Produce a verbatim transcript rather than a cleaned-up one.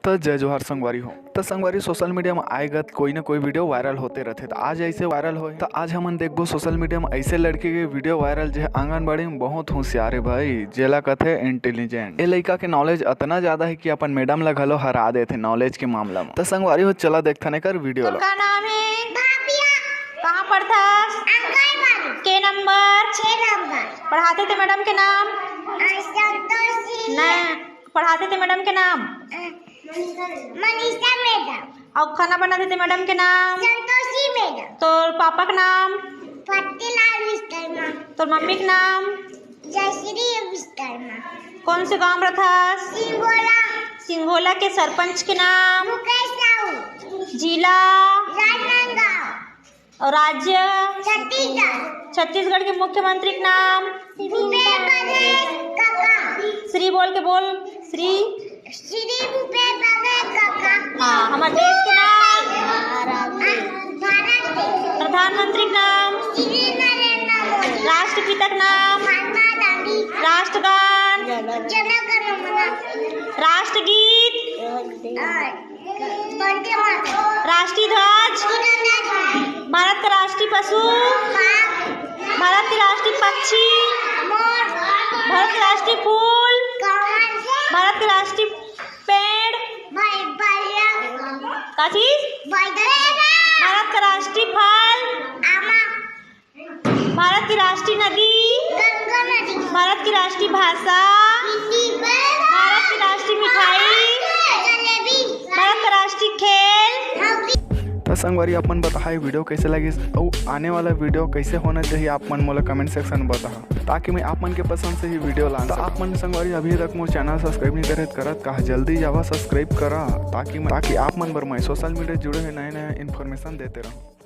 त जय जोहार संगवारी हो। त संगवारी, सोशल मीडिया म आए गत कोई न कोई वीडियो वायरल होते रथे। त आज ऐसे वायरल होए, त आज हमन देखबो सोशल मीडिया म ऐसे लड़के के वीडियो वायरल, जे आंगनबाड़ी म बहुत होशियार हे भाई, जेला कथे इंटेलिजेंट। ए लइका के नॉलेज अतना ज्यादा हे कि अपन मैडम ला घलो हरा देथे नॉलेज के मामला म। त संगवारी हो, चला देखथन एकर वीडियो ला। का नाम हे? भापिया। कहाँ पढ़थस? आंगनबाड़ी। के नंबर? छह नंबर। पढ़ाथे ते मैडम के नाम? अ, संतोषी। ना, पढ़ाथे ते मैडम के नाम? अ, मनीषा मैडम। अउ खाना बनाथे ते मैडम के नाम? संतोषी मैडम। तोर पापा के नाम? पत्तीलाल विश्वकर्मा। तोर मम्मी के नाम? जयश्री विश्वकर्मा। कौन से गांव रथस? सिंगोला। सिंगोला के सरपंच के नाम? मुकेश साहू। जिला? राजनांदगांव। और राज्य? छत्तीसगढ़। छत्तीसगढ़ के मुख्यमंत्री के नाम? भूपेश बघेल काका। श्री बोल के बोल, श्री। श्री भूपेश बघेल काका। हाँ, हमर देश के नाम? भारत देश। प्रधानमंत्री के नाम? श्री नरेंद्र मोदी। राष्ट्रपिता के नाम? महात्मा गांधी। राष्ट्रगान? जन गण मन। राष्ट्रगीत? अ, वंदे मातरम। राष्ट्रीय ध्वज? तिरंगा ध्वज। भारत का राष्ट्रीय पशु? बाघ। भारत के राष्ट्रीय पक्षी? मोर। भारत के राष्ट्रीय फूल? कमल। भारत के राष्ट्रीय पेड़? बै-, बैरक। का चीज? बैरक। भारत का राष्ट्रीय फल? आमा। भारत की राष्ट्रीय नदी? गंगा नदी। भारत की राष्ट्रीय भाषा? हिंदी। भारत की राष्ट्रीय मिठाई? जलेबी। भारत का राष्ट्रीय खेल? हॉकी। त संगवारी, आप मन बताहा ये वीडियो कैसे लगिस, अउ आने वाला वीडियो कैसे होना चाहिए, आप मन मोला कमेंट सेक्शन में बताहा, ताकि मैं आप मन के पसंद से ही वीडियो ला सकूं। त आप मन संगवारी अभी तक मोर चैनल सब्सक्राइब नहीं करे, करत का जल्दी जावा सब्सक्राइब करा, ताकि मैं, ताकि आप मन बर मैं सोशल मीडिया जुड़े हुए नए नए इन्फॉर्मेशन देते रहूं।